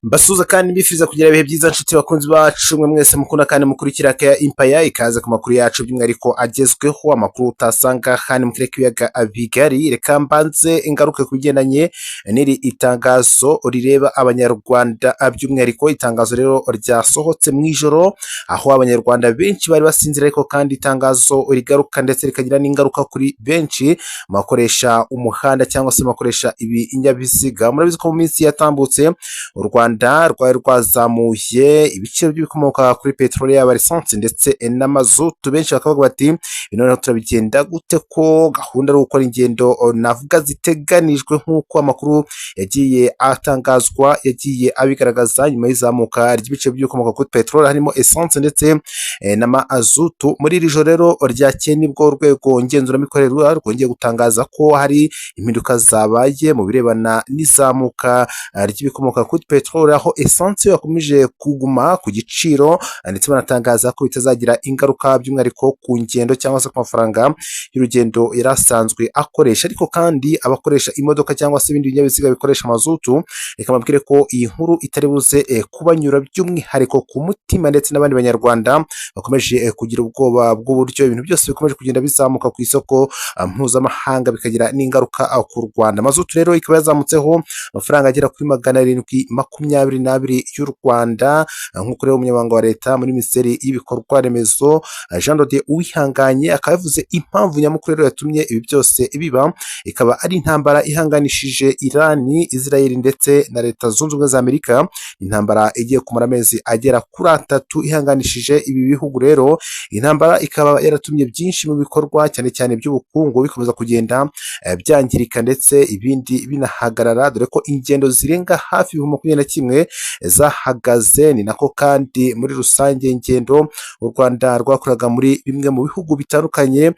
Mbasuhuza kandi mbifuriza kugira ibihe byiza, nshuti bakunzi bacu mwe mwese mukunda kandi mukurikira Keya Impaya. Ikaze ku makuru yacu by'umwihariko agezweho, amakuru utasanga hano mu karere k'ibiyaga bigari. Reka mbanze ingaruke ku bigendanye n'iri itangazo rireba Abanyarwanda by'umwihariko. Itangazo rero ryasohotse mu ijoro aho Abanyarwanda benshi bari basinzira, ariko kandi itangazo rigaruka ndetse rikagira n'ingaruka kuri benshi bakoresha umuhanda cyangwa se bakoresha ibinyabiziga. Murabizi ko mu minsi yatambutse u Rwanda rwari rwazamuye ibiciro by'ibikomoka kuri peteroli, yaba lisansi ndetse n'amazutu. Benshi bakavuga bati: "Noneho turabigenda gute ko gahunda ari gukora ingendo navuga ziteganijwe?" Nk'uko amakuru yagiye atangazwa yagiye abigaragaza, nyuma y'izamuka ry'ibiciro by'ibikomoka kuri peteroli harimo esanse ndetse n'amazutu. Muri iri joro rero ryakeye nibwo urwego ngenzuramikorere rwongeye gutangaza ko hari impinduka zabaye mu birebana n'izamuka ry'ibikomoka kuri peteroli, aho esanse yakomeje kuguma ku giciro, ndetse banatangaza ko bitazagira ingaruka by'umwihariko ku ngendo cyangwa se ku mafaranga y'urugendo yari asanzwe akoresha. Ariko kandi abakoresha imodoka cyangwa se ibindi binyabiziga bikoresha mazutu, reka mbabwire ko iyi nkuru itari buze kubanyura by'umwihariko ku mutima, ndetse n'abandi Banyarwanda bakomeje kugira ubwoba bw'uburyo ibintu byose bikomeje kugenda bizamuka ku isoko mpuzamahanga, bikagira n'ingaruka ku Rwanda. Mazutu rero ikaba yazamutseho amafaranga agera kuri 722 y'u Rwanda, nk'uko rero umunyamabanga wa leta muri Minisiteri y'Ibikorwa Remezo, Jean de Dieu Uwihanganye, akaba yavuze impamvu nyamukuru rero yatumye ibi byose biba, ikaba ari intambara ihanganishije Irani, Israel ndetse na Leta Zunze Ubumwe za Amerika. Intambara igiye kumara amezi agera kuri 3 ihanganishije ibi bihugu. Rero intambara ikaba yaratumye byinshi mu bikorwa, cyane cyane iby'ubukungu, bikomeza kugenda byangirika ndetse ibindi binahagarara, dore ko ingendo zirenga hafi 21,000 zahagaze. Ni nako kandi muri rusange ingendo u Rwanda rwakoraga muri bimwe mu bihugu bitandukanye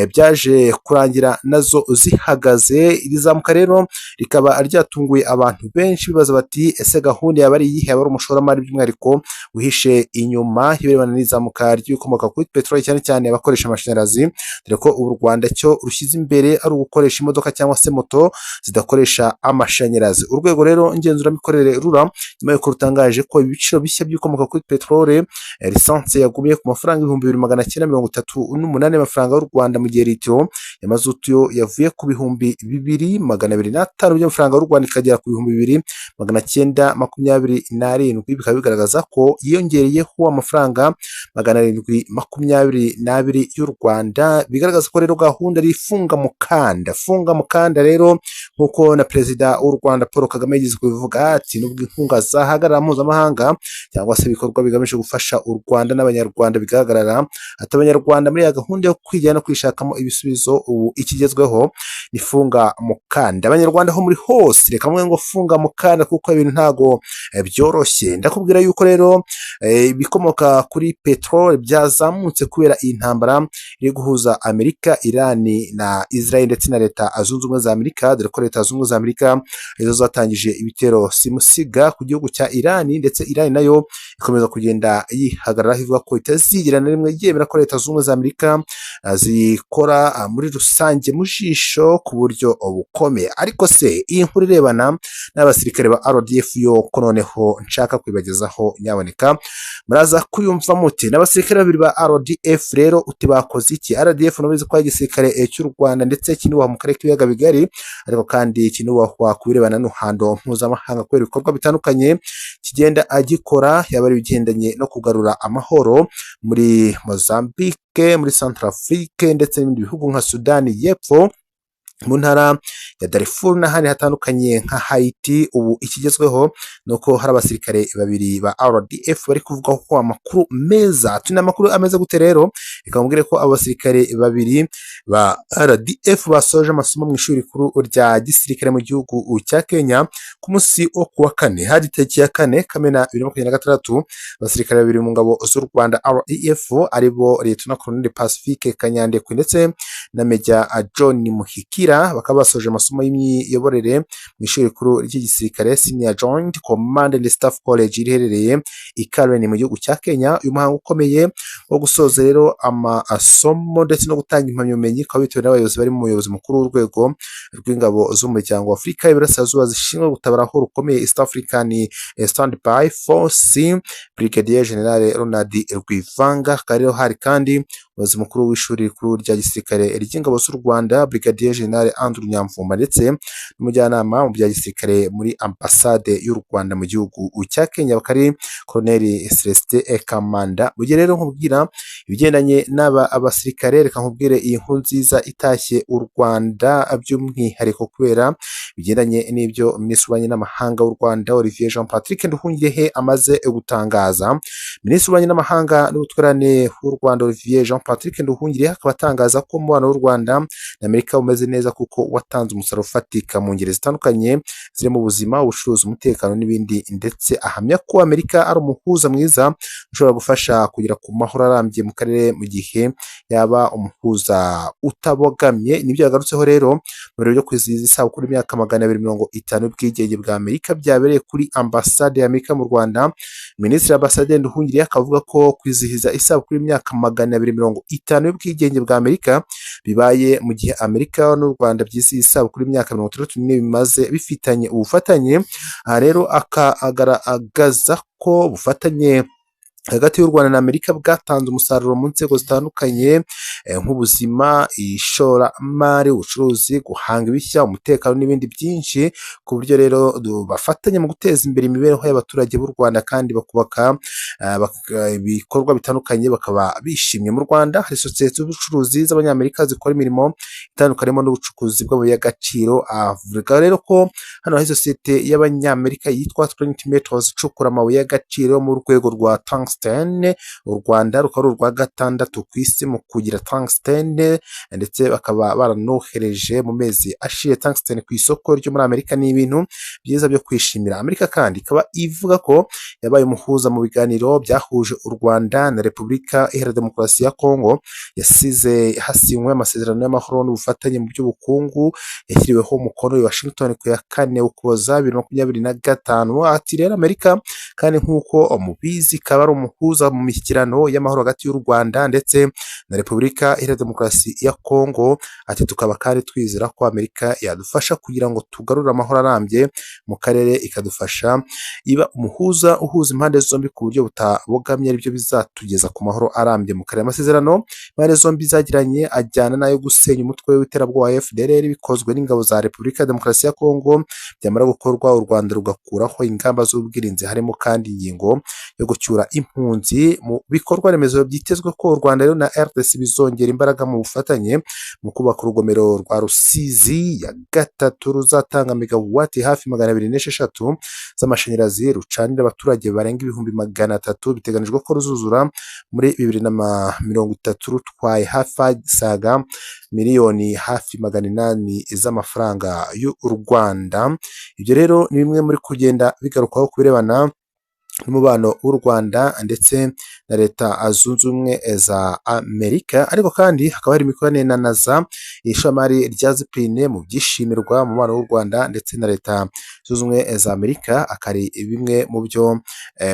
byaje kurangira nazo zihagaze. Iri zamuka rero rikaba ryatunguye abantu benshi, bibaza bati: "Ese gahunda yaba ari iyihe? Yaba ari umushoramari by'umwihariko wihishe inyuma y'ibirebana n'izamuka ry'ibikomoka kuri peteroli, cyane cyane abakoresha amashanyarazi?" Dore ko ubu u Rwanda cyo rushyize imbere ari ugukoresha imodoka cyangwa se moto zidakoresha amashanyarazi. Urwego rero ngenzuramikorere RURA, nyuma y'uko rutangaje ko ibiciro bishya by'ibikomoka kuri peteroli, lisansi yagumiye ku mafaranga 2938 y'amafaranga y'u Rwanda, mu gihe litiro ya mazutu yo yavuye ku 2205 by'amafaranga y'u Rwanda ikagera ku 2927, bikaba bigaragaza ko yiyongereyeho amafaranga 722 y'u Rwanda. Bigaragaza ko rero gahunda ari funga mukanda, funga mukanda rero, nk'uko na Perezida w'u Rwanda Paul Kagame yigeze kubivuga ati: "Nubwo inkunga zahagarara mpuzamahanga cyangwa se ibikorwa bigamije gufasha u Rwanda n'Abanyarwanda bigaragara," ati: "Abanyarwanda muri ya gahunda yo kwigira no kwishakamo ibisubizo, ubu ikigezweho ni funga mukanda." Abanyarwanda aho muri hose, reka mwe ngo funga mukanda, kuko ibintu ntago byoroshye. Ndakubwira yuko rero ibikomoka kuri peteroli byazamutse kubera iyi ntambara iri guhuza Amerika, Irani na Israel ndetse na Leta Zunze Ubumwe za Amerika, dore ko Leta Zunze Ubumwe za Amerika arizo zatangije ibitero simusiga ku gihugu cya Irani, ndetse Irani nayo ikomeza kugenda yihagararaho, ivuga ko itazigera na rimwe yemera ko Leta Zunze Ubumwe za Amerika zikora muri rusange mu jisho ku buryo bukomeye. Ariko se iyi nkuru irebana n'abasirikare ba RDF yo ko noneho nshaka kubibagezaho, nyaboneka muraza kuyumva mute? N'abasirikare babiri ba RDF rero, uti bakoze iki? RDF nabizi ko ari igisirikare cy'u Rwanda ndetse kinubahwa mu karere k'ibiyaga bigari, ariko kandi kinubahwa ku birebana n'uruhando mpuzamahanga kubera ibikorwa bitandukanye kigenda agikora, yaba ari ibigendanye no kugarura amahoro muri Mozambique, muri Centrafrique ndetse n'ibindi bihugu nka Sudani y'Epfo, mu ntara ya Darfur n'ahandi hatandukanye nka Haiti. Ubu ikigezweho ni uko hari abasirikare babiri ba RDF bari kuvugaho ko amakuru meza. Tuni amakuru ameze gute rero? Reka mubwire ko abo basirikare babiri ba RDF basoje amasomo mu ishuri rikuru rya gisirikare mu gihugu cya Kenya ku munsi wo kuwa kane, hari tariki ya 4 Kamena 2026. Abasirikare babiri mu ngabo z'u Rwanda RDF, aribo Lieutenant Colonel Pacifique Kanyandekwe ndetse na Major John Muhikira. Nkwera bakaba basoje amasomo y'imiyoborere mu ishuri rikuru ry'igisirikare Senior Joint Command and Staff College riherereye i Karen mu gihugu cya Kenya. Uyu muhango ukomeye wo gusoza rero amasomo ndetse no gutanga impamyabumenyi ukaba witabiriwe n'abayobozi barimo umuyobozi mukuru w'urwego rw'ingabo z'umuryango wa Afurika y'Iburasirazuba zishinzwe gutabara aho rukomeye, East African Standby Force, Brigadier General Ronald Rwivanga. Hakaba rero hari kandi umuyobozi mukuru w'ishuri rikuru rya gisirikare ry'ingabo z'u Rwanda, Brigadier General Andrew Nyamvumba, ndetse n'umujyanama mu bya gisirikare muri ambasade y'u Rwanda mu gihugu cya Kenya, bakaba ari Colonel Celestin Kamanda. Mu gihe rero nkubwira ibigendanye n'aba abasirikare, reka nkubwire iyi nkuru nziza itashye u Rwanda by'umwihariko kubera bigendanye n'ibyo Minisitiri w'Ububanyi n'Amahanga w'u Rwanda, Olivier Jean Patrick Nduhungirehe, amaze gutangaza. Minisitiri w'Ububanyi n'Amahanga n'Ubutwererane w'u Rwanda, Olivier Jean Patrick Nduhungirehe, akaba atangaza ko umubano w'u Rwanda na Amerika umeze neza kuko watanze umusaruro ufatika mu ngeri zitandukanye zirimo ubuzima, ubucuruzi, umutekano n'ibindi, ndetse ahamya ko Amerika ari umuhuza mwiza ushobora gufasha kugera ku mahoro arambye mu karere mu gihe yaba umuhuza utabogamye. Nibyo yagarutseho rero mu birori byo kwizihiza isabukuru y'imyaka 250 y'ubwigenge bwa Amerika byabereye kuri ambasade ya Amerika mu Rwanda. Minisitiri Ambasaderi Nduhungirehe akavuga ko kwizihiza isabukuru y'imyaka 250 y'ubwigenge bwa Amerika bibaye mu gihe Amerika n'u Rwanda byizihiza isabukuru y'imyaka 64 bimaze bifitanye ubufatanye. Aha rero akagaragaza ko ubufatanye hagati y'u Rwanda na Amerika bwatanze umusaruro mu nzego zitandukanye nk'ubuzima, ishoramari, ubucuruzi, guhanga ibishya, umutekano n'ibindi byinshi, ku buryo rero bafatanya mu guteza imbere imibereho y'abaturage b'u Rwanda kandi bakubaka ibikorwa bitandukanye, bakaba bishimye. Mu Rwanda hari sosiyete z'ubucuruzi z'Abanyamerika zikora imirimo itandukanye harimo n'ubucukuzi bw'amabuye y'agaciro. Avuga rero ko hano hari sosiyete y'Abanyamerika yitwa Trinity Metals icukura amabuye y'agaciro mu rwego rwa tungsten. U Rwanda rukaba ari urwa gatandatu ku isi mu kugira tungsten, ndetse bakaba baranohereje mu mezi ashize tungsten ku isoko ryo muri Amerika. Ni ibintu byiza byo kwishimira. Amerika kandi ikaba ivuga ko yabaye umuhuza mu biganiro byahuje u Rwanda na Repubulika Iharanira Demokarasi ya Kongo, yasize hasinywe amasezerano y'amahoro n'ubufatanye mu by'ubukungu yashyiriweho umukono i Washington ku ya 4 Ukuboza 2025. Ati rero Amerika kandi nk'uko mubizi ikaba ari umuhuza mu mishyikirano y'amahoro hagati y'u Rwanda ndetse na Repubulika Iharanira Demokarasi ya Kongo. Ati tukaba kandi twizera ko Amerika yadufasha kugira ngo tugarure amahoro arambye mu karere, ikadufasha iba umuhuza uhuza impande zombi ku buryo butabogamye, aribyo bizatugeza ku mahoro arambye mu karere. Amasezerano impande zombi zagiranye ajyana n'ayo gusenya umutwe w'iterabwoba wa FDLR bikozwe n'ingabo za Repubulika ya Demokarasi ya Kongo, byamara gukorwa u Rwanda rugakuraho ingamba z'ubwirinzi, harimo kandi ingingo yo gucyura impunzi. Mu bikorwa remezo byitezwe ko u Rwanda rero na RDC bizongera imbaraga mu bufatanye mu kubaka urugomero rwa Rusizi ya gatatu ruzatanga megawati hafi 206 z'amashanyarazi, rucanira abaturage barenga 300,000. Biteganijwe ko ruzuzura muri 2030, rutwaye hafi asaga miliyoni hafi 800 z'amafaranga y'u Rwanda. Ibyo rero ni bimwe muri kugenda bigarukwaho ku birebana n'umubano w'u Rwanda ndetse na Leta Zunze Ubumwe za Amerika. Ariko kandi hakaba hari imikoranire na NASA, ishoramari rya Zipline mu byishimirwa mu mubano w'u Rwanda ndetse na Leta Zunze Ubumwe za Amerika, akari bimwe mu byo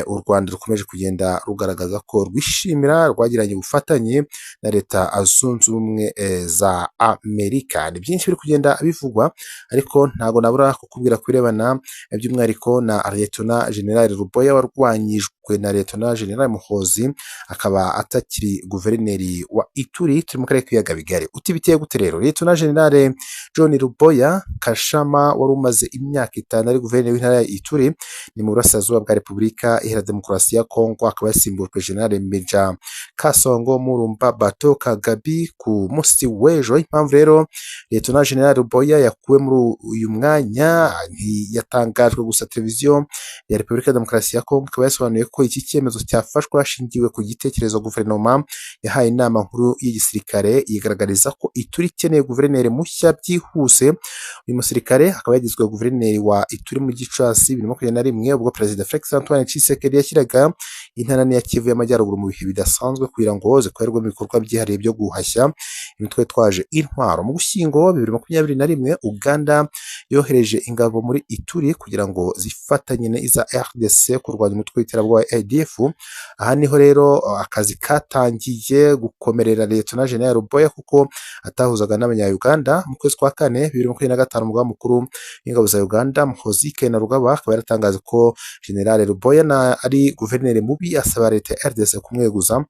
u Rwanda rukomeje kugenda rugaragaza ko rwishimira rwagiranye ubufatanye na Leta Zunze Ubumwe za Amerika. Ni byinshi biri kugenda bivugwa, ariko ntabwo nabura kukubwira ku birebana by'umwihariko na Liyetona Jenerali Ruboya warwanyijwe na Liyetona Jenerali Muhoozi, akaba atakiri guverineri wa Ituri. Turi mu karere k'ibiyaga bigari. Uti biteye gute rero? Liyetona Jenerali John Ruboya Kashama wari umaze imyaka 5 ari guverineri w'intara ya Ituri, ni mu burasirazuba bwa Repubulika Iharanira Demokarasi ya Kongo, akaba yasimbujwe Jenerali Meja Kasongo Murumba Bato Kagabi ku munsi w'ejo. Impamvu rero Liyetona Jenerali Ruboya yakuwe muri uyu mwanya ntiyatangajwe, gusa televiziyo ya Repubulika ya Demokarasi ya Kongo ikaba yasobanuye ko ko iki cyemezo cyafashwe hashingiwe ku gitekerezo guverinoma yahaye inama nkuru y'igisirikare, yigaragariza ko Ituri ikeneye guverineri mushya byihuse. Uyu musirikare akaba yagizwe guverineri wa Ituri mu Gicurasi 2021, ubwo Perezida Felix Antoine Tshisekedi yashyiraga intara ya Kivu y'Amajyaruguru mu bihe bidasanzwe kugira ngo zikorerwemo ibikorwa byihariye byo guhashya imitwe yitwaje intwaro. Mu Gushyingo 2021, Uganda yohereje ingabo muri Ituri kugira ngo zifatanye n'iza RDC kurwanya umutwe w'iterabwoba ADF. Aha niho rero akazi katangiye gukomerera Liyetona Jenerali Ruboya, kuko atahuzaga n'abanya-Uganda. Mu kwezi kwa kane 2025, umugaba mukuru w'ingabo za Uganda, Muhoozi Kainerugaba, akaba yaratangaje ko General Ruboya ari guverineri mubi, asaba leta ya RDC kumweguza.